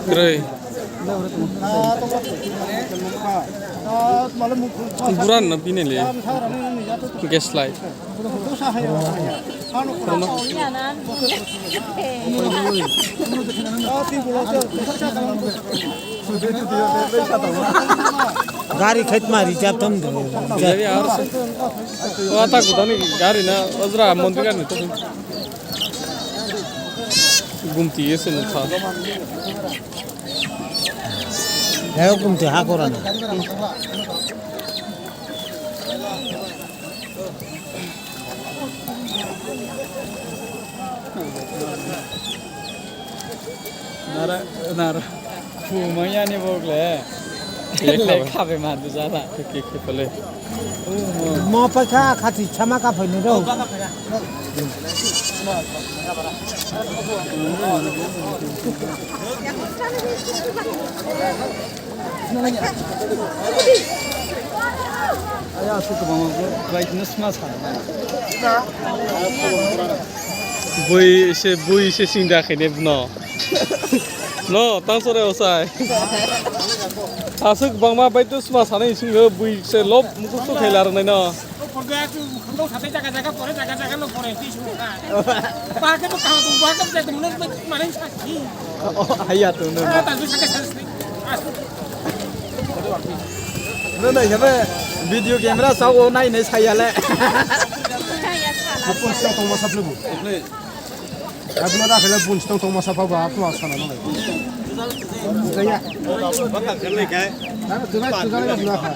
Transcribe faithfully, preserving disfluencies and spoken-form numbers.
Kwrwi. Buran no bini le. Gas light. Gari khaitma reserve tam do. Reserve ya, aro se. O ata gudani gari na, ojra mondir gari to. Gumti ese no kha. Heo gumti ha korana. Nara, nara. Phu maya ni bok le. Ke khabe? Le khabe ma du jala. Ke, ke, ke pale. Mo pa kha khati chama ka phai ni ro. Aya, aswk kwbangma brightness ma sa. Bui se, bui se singda khaide bwno. No, tang sore osai. Aswk kwbangma brightness ma sanai singo bui se lob mukusu khaila rwnai no. O porda tu khangdao sathai jaga jaga pore, jaga jaga no pore, twi sung kha. Ba ke to kha tu, ba ke to mane mane sakhi. O, haya tu no. Ah, ta tu sakhe sakhe. Ah. No, no, yabe video camera sa o nai nai saya le. Phone sa tong ma sa phlebu. Abla da khale phone sa tong ma sa pha ba, phone sa na nai. Jaya. Baka kene kai. Nana tu nai tu nai abla kha.